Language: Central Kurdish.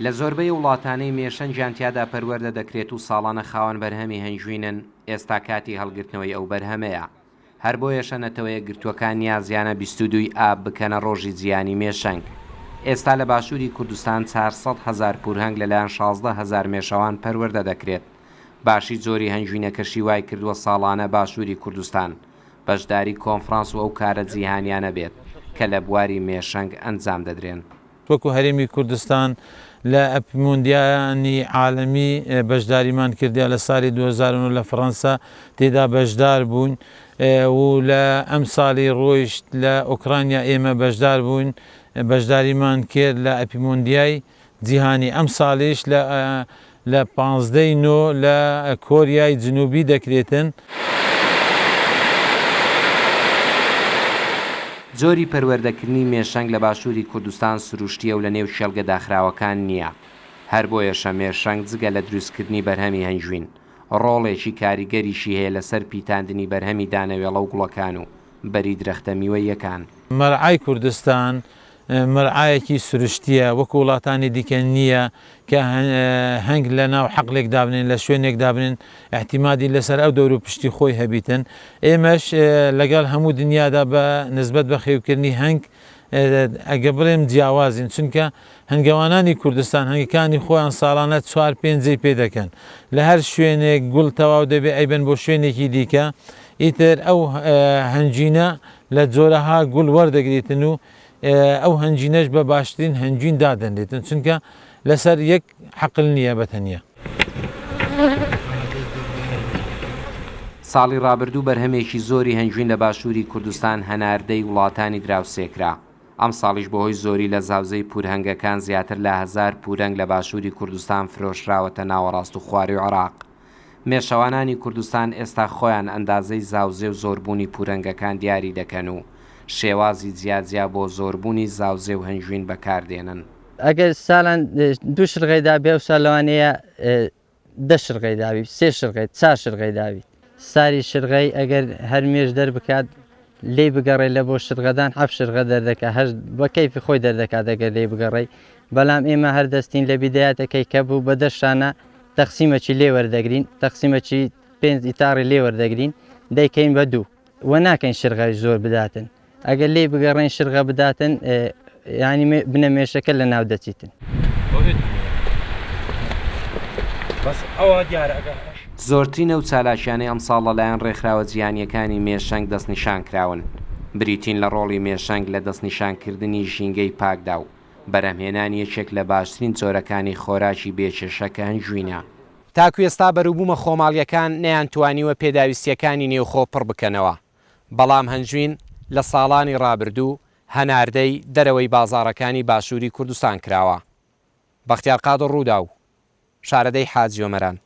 لە زۆربەی وڵاتانەی مێشەنگیان تیادا پەروەردە دەکرێت و ساڵانە خاوەن بەرهەمی هەنگوینن، ئێستا کاتی هەڵگرتنەوەی ئەو بەرهەمەیە. هەر بۆیەشە نەتەوەیەکگرتووەکان نیازیانە 22 ی ئاب بکەنە ڕۆژی جیهانی مێشەنگ. ئێستا لە باشووری کوردستان 400,000 پوورهەنگ لەلایەن 16,000 مێشەوان پەروەردە دەکرێت. باشی جۆری هەنگوینەکەشی وایکردووە ساڵانە باشووری کوردستان بەشداری کۆنفرانس و ئەو کارە جیهانیانە بێت کە لە بواری مێشەنگ ئەنجام دەدرێن. وەکو هەرێمی کوردستان لە ئەپمۆندیانی عالەمی بەشداریمان کردیا لە سالی 2009 لە فڕەنسا تێدا بەشدار بووین و لە ئەم سالی ڕۆیشت لە ئۆکرانیا ئێمە بەشدار بووین بەشداریمان کرد لە ئەپیمۆندیای جیهانی ئەمساڵیش لە لە 15 ی نۆ لە کۆریای جنوبی دەکرێتن. جۆری پەروەردەکردنی مێشەنگ لە باشووری کوردستان سروشتییە و لە نێو کێڵگە داخراوەکان نییە، هەر بۆیەشە مێشەنگ جگە لە دروستکردنی بەرهەمی هەنگوین، ڕۆڵێکی کاریگەریشی هەیە لەسەر پیتاندنی بەرهەمی دانەوێڵە و گوڵەکان و بەری درەختە میوەییەکان. مەرعای کوردستان مەرعایەکی سروشتییە، وەکو وڵاتانی دیکە نییە کە هەنگ لە ناو حەقلێک دابنێن، لە شوێنێک دابنێن، ئیعتیمادی لەسەر ئەو دەور و پشتی خۆی هەبیتن. ئێمەش لەگەڵ هەموو دنیادا بە نسبەت بەخێوکردنی هەنگ ئەگە بڵێم جیاوازین، چونکە هەنگەوانانی کوردستان هەنگەکانی خۆیان ساڵانە چوار پێنج جێی پێ دەکەن. لە هەر شوێنێک گوڵ تەواو دەبێ ئەیبەن بۆ شوێنێکی دیکە، ئیتر ئەو هەنگینە لە جۆرەها گوڵ وەردەگریتن و ئەو هەنگینەش بە باشترین هەنگوین دادەنرێتن چونکە لەسەر یەک حەقل نییە بە تەنیا. ساڵی ڕابردوو بەرهەمێکی زۆری هەنگوین لە باشووری کوردستان هەناردەی وڵاتانی دراوسێ کرا، ئەمساڵیش بەهۆی زۆری لە زاوزێی پوورهەنگەکان زیاتر لە هەزار پوورەنگ لە باشووری کوردستان فرۆشراوەتە ناوەڕاست و خوارووی عێراق. مێشەوانانی کوردستان ئێستا خۆیان ئەندازەی زاوزێ و زۆربوونی پوورەنگەکان دیاری دەکەن و شێوازی جیاجیا بۆ زۆربوونی زاوزێ و هەنگوین بەکاردێنن. ئەگەر سالان دوو شرغەی دابێ ئەوسا لەوانەیە دە شرغەی دابی سێ شرغەی چار شرغەی دابیت. ساری شرغەی ئەگەر هەر مێش دەربکات لێی بگەڕێ لە بۆ شرغەدان حەفت شرغە دەردەکا هەشت بە کەیفی خۆی دەردەکات ئەگەر لێی بگەڕێی بەلام ئێمە هەر دەستین لە بیدایەتەکەی کە بوو بە دە شانە تەقسیمەکی لێ وەردەگرین تەقسیمەکی پێنج ئیتاڕی لێ وەردەگرین دەیکەین بە دوو وە ناکەین شرغەش زۆر بداتن ئەگەر لێی بگەڕێین شرغە بداتن یانی بنە مێشەکە لە ناو دەچیتن. زۆرترین ئەو چالاکیانەی ئەمساڵ لەلایەن ڕێکخراوە جیهانییەکانی مێشەنگ دەستنیشانکراون، بریتین لە ڕۆڵی مێشەنگ لە دەستنیشانکردنی ژینگەی پاکدا و بەرهەمهێنانی یەکێک لە باشترین جۆرەکانی خۆراکی بێ کێشە کە هەنگوینە. تاکو ئێستا بەروبوومە خۆماڵییەکان نەیانتوانیوە پێداویستییەکانی نێوخۆ پڕ بکەنەوە، بەڵام هەنگوین لە ساڵانی ڕابردوو هەناردەی دەرەوەی بازاڕەکانی باشووری کوردستان کراوە. بەختیار قادر رووداو، شارەدێی حاجی ئۆمەران.